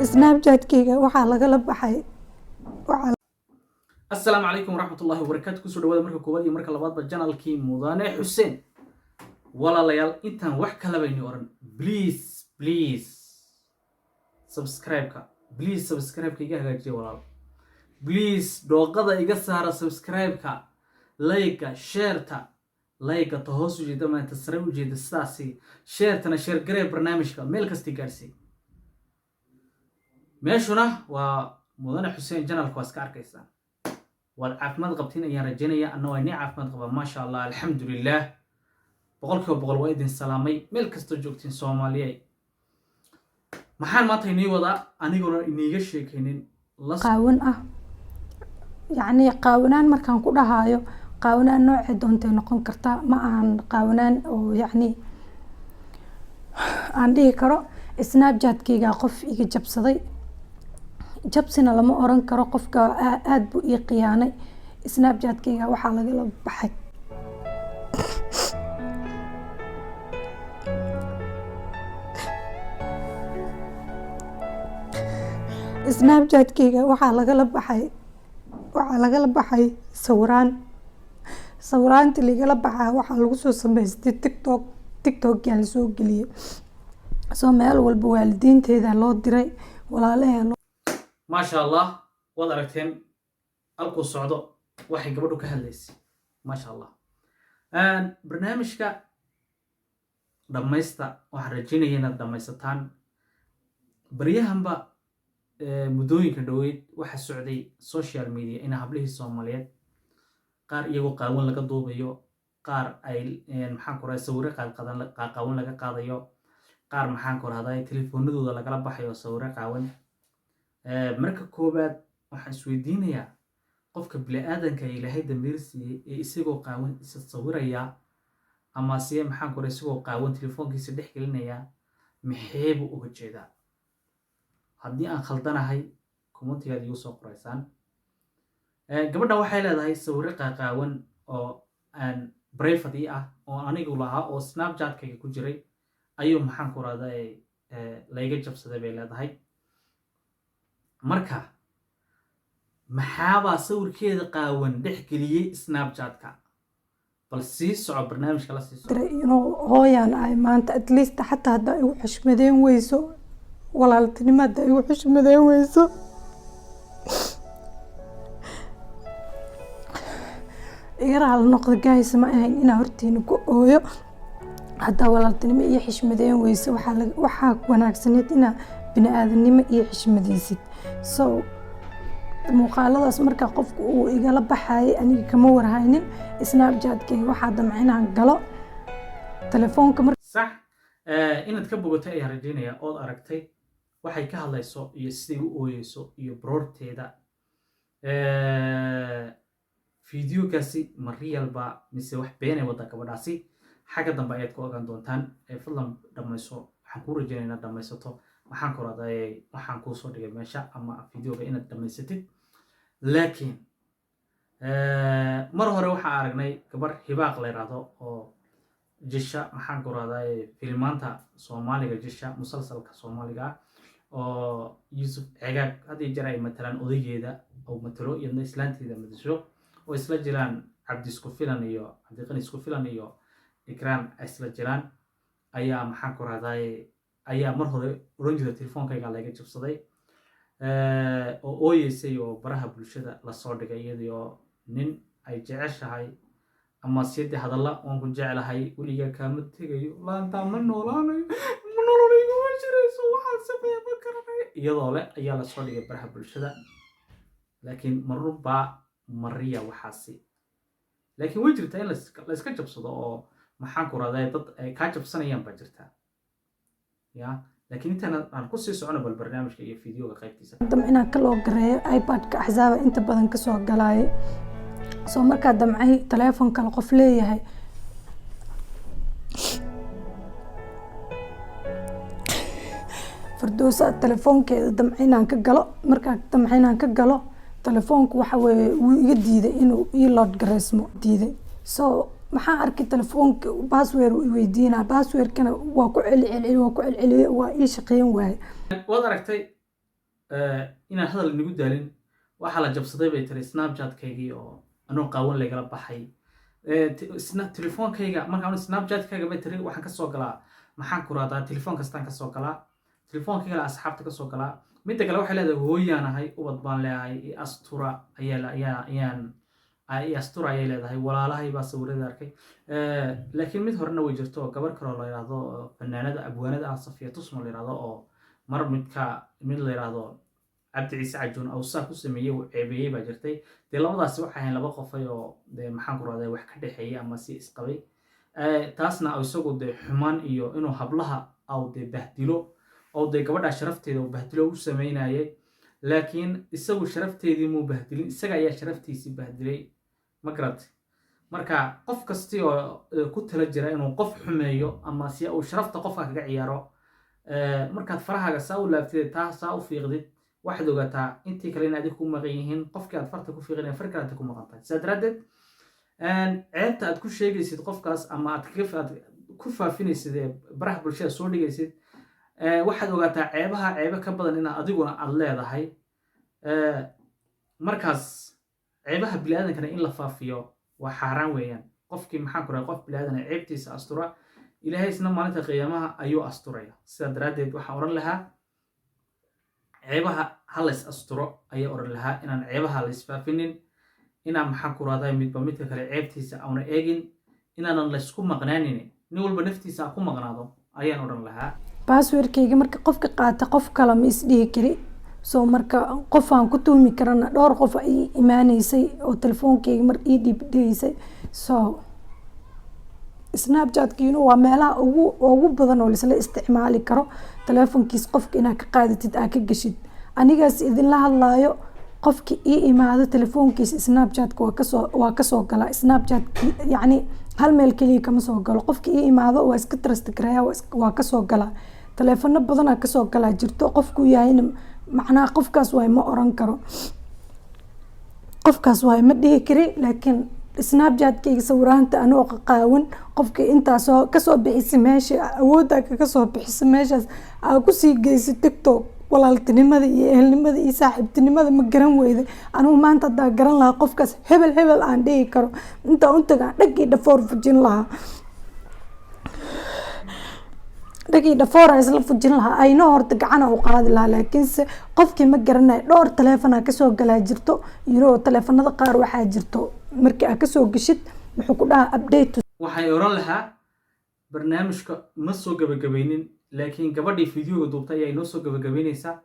Snapchat-kayga waxaa lagala baxay waxaa. Asalaamu calaykum waraxmatullahi wabarakaatu. Kusoo dhawaada marka koowaad iyo marka labaadba channelkii Mudane Xuseen. Walaalayaal, intaan wax kalabayni oran, please, please subscribe-ka, please subscribe-ka iga hagaajiya. Walaal, please dhooqada iga saara subscribe-ka, like-ga, share-ta. Like-ga ta hoos ujeeda maanta, sare ujeeda sidaasi. Share-tana share garee, barnaamijka meel kasta gaarsii. Meeshuna waa Mudane Xuseen channelka, waa iska arkaysaa. Waad caafimaad qabtiin ayaan rajaynaya, anna waa inii caafimaad qabaa, maasha Allah, alxamdulilah, 100%. Waa idin salaamay meel kastoo joogtiin, Soomaaliye. Maxaan maanta inii wadaa aniguna iniiga sheekaynin la? Qaawan ah, yacni qaawanaan markaan ku dhahaayo, qaawanaan noocay doontay noqon kartaa. Ma ahan qaawanaan oo yacni aan dhihi karo Snapchat-kayga qof iga jabsaday. Jabsina lama oran karo, qofka aada buu ii khiyaanay. Snapchat-kayga waxaa lagala baxay. Snapchat-kayga waxaa lagala baxay, waxaa lagala baxay sawiraan. Sawiraanti lagala baxaa waxaa lagu soo sameystay TikTok. TikTok-yaa lasoo geliyay, soo meel walba waalidiinteeda loo diray, walaalahee loo Maasha Allah, waad aragteen halkuu socdo, waxay gabadhu ka hadlaysay. Maasha Allah, barnaamijka dhammaysta. Waxaan rajaynaya inaad dhammaysataan. Baryahanba, muddooyinka dhoweyd, waxaa socday social media in hablihii Soomaaliyeed qaar iyagoo qaawan laga duubayo, qaar ay, maxaan ku rahday, sawirro qaadqadan qaaqaawan laga qaadayo, qaar, maxaan ku rahday, telefoonadooda lagala baxayo sawirro qaawan. Marka koowaad waxaan isweydiinayaa, qofka bini-aadanka Ilaahay damiir siiyey ee isagoo qaawan isa sawiraya ama siye, maxaan ku rahay, isagoo qaawan telefoonkiisa dhex gelinaya, maxee buu uga jeedaa? Haddii aan khaldanahay, commentigaad iigu soo qoraysaan. Gabadhan waxay leedahay sawirro qaaqaawan oo aan private ii ah oo anigu lahaa oo Snapchat-kayga ku jiray ayuu, maxaan ku rahday, layga jabsaday bay leedahay. Marka maxaabaa sawirkeeda qaawan dhex geliyey Snapchat-ka? Bal sii soco, barnaamijka la sii soco. Diray inuu hooyaan ahay maanta. At least xataa haddaa igu xushmadeen weyso, walaaltinimo haddaa igu xushmadeen weyso, iga raali noqda guys. Ma ahayn inaa hortiina ku ooyo. Haddaa walaaltinimo iyo xishmadeen weyso, waxaa wanaagsaneed inaa bini aadanimo iyo xishmadeysid. So muuqaaladaas marka qofku uu igala baxayay, aniga kama warhaynin. Snapchat-kayga waxaa damca inaan galo telefoonka mar. Sax, inaad ka bogatay ayaan rajaynayaa, ood aragtay waxay ka hadlayso iyo siday u ooyeyso iyo baroorteeda. Videogaasi ma real ba mise wax beenay wadda gabadhaasi? Xagga dambe ayaad ku ogaan doontaan. Fadlan dhammayso. Waxaan kuu rajaynaya inaad dhammaysato. Waxaan ku raadayay, waxaan kuu soo dhigay meesha ama videoga inaad dhammaysatid. Laakiin mar hore waxaan aragnay gabar Hibaaq la yidhaahdo oo jisha, maxaan ku rahday, filmaanta Soomaaliga jisha, musalsalka Soomaaliga ah, oo Yuusuf Cegaag had iyo jeer ay matalaan, odaygeeda oo matalo, iyadna islaanteeda matasho, oo isla jiraan Cabdi Isku Filan iyo Cabdiqani Isku Filan iyo Ikraan ay isla jiraan, ayaa, maxaan ku rahday, ayaa mar hore oran jira telefoonkayga laga jabsaday, oo ooyeysay oo baraha bulshada lasoo dhigay, iyadoo nin ay jeceshahay ama siyadii hadalla "waan ku jeclahay, weligaa kaama tegayo, laantaa ma noolaanayo, ma nolol iguma jirayso, waxaan sameeya ma garanayo" iyadoo leh ayaa lasoo dhigay baraha bulshada. Laakiin marunbaa mariya waxaasi. Laakiin way jirtaa in la iska jabsado oo, maxaan ku rahday, dad ay kaa jabsanayaan baa jirtaa ya. Laakiin intaan aan kusii socono bal barnaamijka iyo videoga qaybtiisa. Damc inaan ka loo gareeyo iPad-ka axsaaba inta badan kasoo galaayay. Soo markaa damcay telefoon kale qof leeyahay. Firdowsa telefoonkeeda damca inaan ka galo. Markaa damca inaan ka galo telefoonku, waxa weeye wuu iga diiday inuu ii load gareysmo, diiday. So maxaan arkay, telefoonka password uu i weydiinaa. Passwordkana waa ku celi celceli, waa ku celceliye, waa ii shaqeyn waaye. Waad aragtay. Inaan hadal inagu daalin, waxaa la jabsaday bay tiri Snapchat-kaygii oo anoo qaawan lagala baxay. Telefoonkayga markaan Snapchat-kayga bay tiri waxaan kasoo galaa, maxaan ku raadaa, telefoon kastaan kasoo galaa, telefoonkaygana asxaabta kasoo galaa. Midda kale waxay leedahay hooyaan ahay, ubad baan leeyahay, i astura ayaa ayaa ayaan i astura ayay leedahay. Walaalahay baa sawirada arkay. Laakiin mid horena way jirto oo gabar kaloo la yidhaahdo oo fanaanada abwaanada ah, Safiya Tusmo la yidhaahdo, oo mar midka mid la yidhaahdo Cabdi Ciise Cajuun awsaa ku sameeyey uu ceebeeyey baa jirtay. Dee labadaasi waxay ahayn laba qofay oo dee maxaan ku rahday wax ka dhexeeyey ama si isqabay. Taasna isagu dee xumaan iyo inuu hablaha au dee bahdilo oo dee gabadha sharafteeda uu bahdilo u sameynayay, laakiin isagu sharafteedii muu bahdilin, isaga ayaa sharaftiisii bahdilay, ma garat? Marka qof kasti oo ku tala jira inuu qof xumeeyo ama si uu sharafta qofka kaga ciyaaro, markaad farahaaga saa u laaftid, taa saa u fiiqdid, waxaad ogaataa intii kale in adig ku maqan yihiin. Qofkii aad farta ku fiiqin far kale aad ku maqan tahay. Sidaa daraaddeed ceebta aad ku sheegaysid qofkaas ama aad kaga aad ku faafinaysid ee baraha bulshada soo dhigaysid, waxaad ogaataa ceebaha ceebo ka badan in adiguna aad leedahay. Markaas ceebaha biniaadankana in la faafiyo waa xaaraan weeyaan. Qofkii, maxaan ku rahay, qof biniaadan ee ceebtiisa astura, Ilaahay isna maalinta qiyaamaha ayuu asturaya. Sidaa daraaddeed waxaan odhan lahaa ceebaha ha lays asturo ayaa odhan lahaa, inaan ceebaha la isfaafinin, inaan, maxaan ku rahday, midba midka kale ceebtiisa auna eegin, inaanan laysku maqnaanin, nin walba naftiisa ha ku maqnaado ayaan odhan lahaa. Passwordkayga marka qofka qaata, qof kale ma isdhihi kari. So marka qof aan ku tuhmi karana, dhowr qof ay imaaneysay oo telefoonkayga mar ii dhiibdhigeysay. So Snapchatkiina waa meelaha ugu badan oo laisla isticmaali karo. Telefonkiis qofka inaad ka qaadatid, aad ka gashid. Anigaas idinla hadlaayo, qofki ii imaado telefoonkiisa Snapchatka waa kasoo galaa Snapchatki, yacni hal meel keliya kama soo galo. Qofki ii imaado waa iska trust gareeya, waa kasoo galaa. Telefono badanaa kasoo galaa jirto. Qofkuu yahayna macnaha qofkaas waay ma oran karo, qofkaas waay ma dhihi kari. Laakiin Snapchatkayga sawiraanta anoo qaqaawan, qofka intaasoo kasoo bixisa meesha, awoodda kaga soo bixisa meeshaas, aa kusii geysa TikTok, walaaltinimada iyo ehelnimada iyo saaxiibtinimada ma garan weyda. Anigu maanta haddaa garan lahaa qofkaas hebel hebel aan dhihi karo, intaa untagaan dhag iyo dhafoor fujin lahaa, dhag iyo dhafoora isla fujin lahaa, ayno horta gacana u qaadi lahaa. Laakiinse qofkii ma garanayo. Dhowr taleefonaa kasoo galaa jirto. Taleefanada qaar waxaa jirto markii aad kasoo geshid muxuu ku dhahaa update. Waxay oran lahaa barnaamijka ma soo gabagabaynin, laakiin gabadhii fideoga duubtay ayaa inoo soo gabagabaynaysaa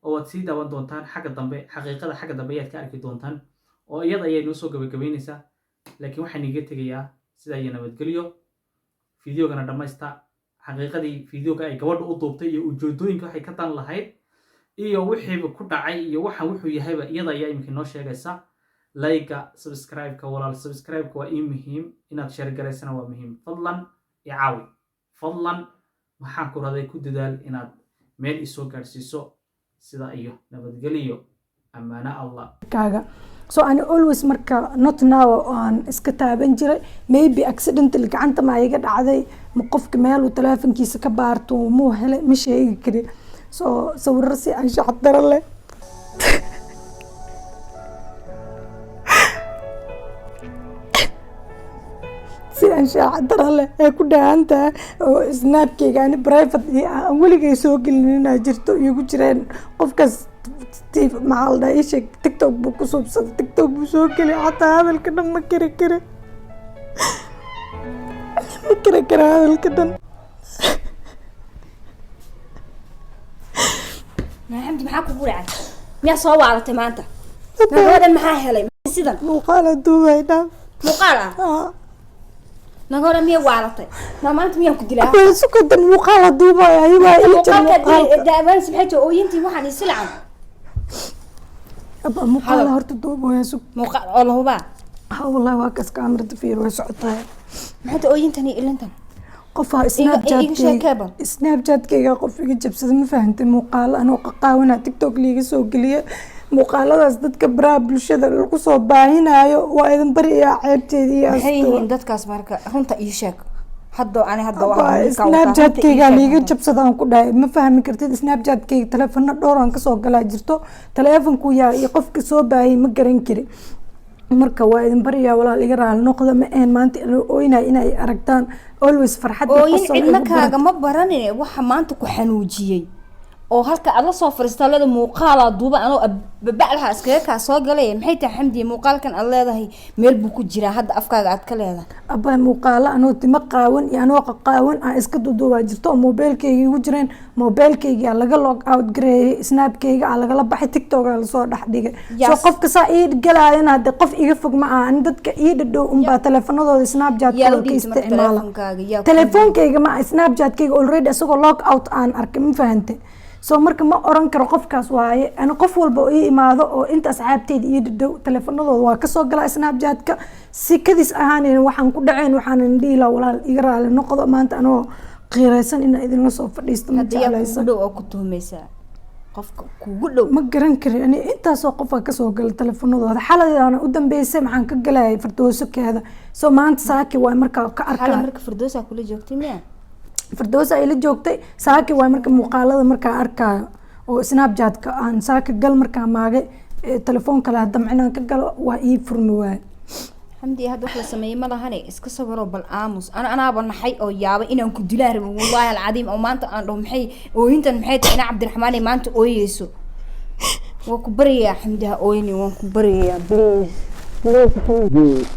oo waad sii daawan doontaan xagga dambe. Xaqiiqada xagga dambe ayaad ka arki doontaan oo iyada ayaa inoo soo gabagabaynaysaa. Laakiin waxaan iga tegayaa sidaa iyo nabadgelyo. Fideogana dhammaysta. Xaqiiqadii fideoga ay gabadha u duubtay iyo ujeedooyinka waxay ka dan lahayd iyo wixiiba ku dhacay iyo waxaan wuxuu yahayba iyada ayaa iminka inoo sheegaysa. Like-ga, subscribe-ka, walaal, subscribe-ka waa ii muhiim, inaad share garaysana waa muhiim. Fadlan i caawi, fadlan, maxaan ku raday, ku dadaal inaad meel isoo gaadhsiiso. Sida iyo nabadgeliyo, ammaano Allah. Kaaga. So ani always marka not now aan iska taaban jiray. Maybe accidentally gacanta ma iga dhacday, ma qofka meel uu telefonkiisa ka baarto muu helay, ma sheegi kari. So sawiro si anshax daro leh, si anshax daro leh ee ku dhahan tahay oo Snapkeyga ani private iyo aan weligay soo gelin inaa jirto igu jireen. Qofkaas maxaa la dhahaa, ii sheeg, TikTok buu ku suubsaday, TikTok buu soo geliyay. Xataa hadalka dhan ma kari kari, ma kari kara hadalka dhan. Xamdi, maxaa kugu dhacay? Miyaa soo waalatay maanta? Nagoo dhan maxaa helay sidan? Muuqaala duubay dhaaf. Muuqaal ah? Nagoo dhan miyaa waalatay? Ma maanta miyaan ku dilaa? Sukadan muuqaala duubay ayagaa ii jir. Muuqaalka daawanaysa maxay tahay? Ooyintii waxaan isi lacan. Aba muuqaala horta duubaya, sug. Muuqaal oo la hubaa? Ha, wallahi waa kas, kaamirada fiir, way socotaa. Maxay tahay ooyintan iyo ilintan? Qofaa Iga sheekee bal. Snapchatkayga qof iga jabsada, ma fahantay? Muuqaalo anoo qaqaawana TikTok liiga soo geliya. Muuqaaladaas dadka baraha bulshada lagu soo baahinayo waa idin bariyaa ceebteeda iyo Maxay astuwa. yihiin dadkaas? Marka runta ii sheeg. Hadda ani hadda waa ninkaa wataa, runta ii Snapchatkayga sheeg liiga hadda. jabsadaan ku dhahay. Ma fahmi kartid, Snapchatkayga taleefano dhowr aan kasoo galaa jirto. Taleefonkuu yaa iyo qofka soo baahayay ma garan kari. Marka waa idin baryaa, walaal, iga raali noqda. Ma ahayn maanta inuu ooynay inay aragtaan. Always farxad iyo Ooyin qosol cidna igu baran. Kaagama baranine. Waxa maanta ku xanuujiyey oo halka aad la soo fariistaa leeda muuqaalaa duuba anoo babaclaha iskaga kaa soo galay, maxay tahay, Xamdiye? Muuqaalkan aad leedahay meel buu ku jiraa, hadda afkaaga aad ka leedahay. Abaa, muuqaalo anoo timo qaawan iyo anoo qaqaawan aan iska duduubaa jirto oo mobeelkayga igu jireen. Mobeelkayga aa laga log out gareeyay, Snapkayga aa lagala baxay, TikTok aa lasoo dhex dhigay. So qofka saa ii galaayana hadde qof iga fog ma aha. Ani dadka ii dhadhow unbaa taleefanadooda Yaa Snapchatkooda u ka dhiibtay marka isticmaala. Teleefonkaaga yaa ku Teleefoonkayga ma aha, Snapchatkayga already isagoo log out aan arkay, ma fahante? So marka ma oran karo qofkaas waaye. Ani qof walba oo ii imaado oo inta asxaabteyda ii dhadhow taleefanadooda waa kasoo galaa Snapchatka. Si kadis ahaanen waxaan ku dhaceen, waxaanan dhihi lahaa, walaal, iga raali noqdo. Maanta anoo qiiraysan inaan idinla soo fadhiisto ma Hadda yaa kugu jeclaysan. dhow oo ku tuhmaysaa, qofka kugu dhow? Ma garan kari ani. Intaasoo qofaa kasoo gala teleefanadooda. Xalaydaana u dambeysay maxaan ka galayay Fardooso keeda. So maanta saaki waay markaa ka Xalay arkaa. Marka Firdoosaa kula joogtay miya? Firdoosa ay la joogtay. Saaki waay marka muuqaalada markaa arkaayo oo Snapchatka aan saaki gal markaa maagay telefoon kale damcinaan ka galo, waa ii furmi waaye. Xamdi, hadda wax la sameeyey ma lahane, iska sawiro bal aamus. Ana anaaba naxay oo yaabay inaan ku dilaan rabin, wallaahi alcadiim, oo maanta aan dhaho maxay ooyintan, maxay tahay ina Cabdiraxmaan ay maanta ooyeyso? Waa ku baryayaa, Xamdi, ha ooyni, waan ku baryayaa, please,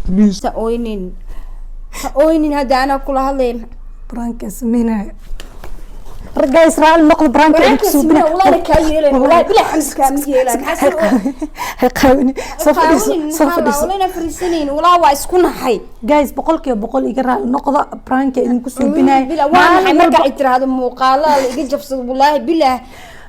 please, ha ooynin, ha ooynin. Hadda anaa kula hadlaya. Prank-ka sameynaya ragga, Israa'iil noqdo, prank-ka idinku suubina. Wallaahi kaa yeelayn, wallaahi bilaa, Xamdi, kaama yeelaan. Maxaa Ha qaawini, soo fadhiiso, soo fadhiiso. Walina fariisanayn, walaa waa isku naxay. Guys, 100% iga raali noqda, prank-ka idinku suubinaya. Bila waa naxay marka ay tiraahdo muuqaalada la iga jabsado. Wallaahi bilaah,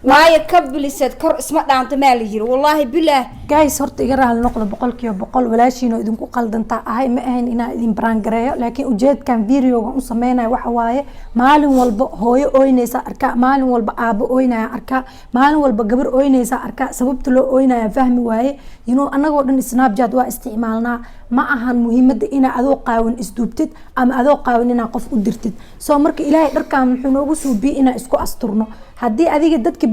waayo ka biliseed kor isma dhaanto maa la yiri, wallaahi bilaah. Guys, horta iga raali noqda 100%. Walaashiin oo idinku qaldantaa ahay. Ma ahayn inaan idin prank gareeyo, laakiin ujeedkan videogan u sameynayo waxa waaye maalin walba hooyo ooynaysa arkaa, maalin walba aabo ooynaya arkaa, maalin walba gabar ooynaysa arkaa. Sababta loo ooynaya fahmi waaye. Annagoo dhan Snapchat waa isticmaalnaa. Ma ahan muhiimadda inaa adoo qaawan isduubtid ama adoo qaawan inaa qof u dirtid. So marka Ilaahay dharkan muxuu noogu suubiyey inaan isku asturno. Haddii adiga dadka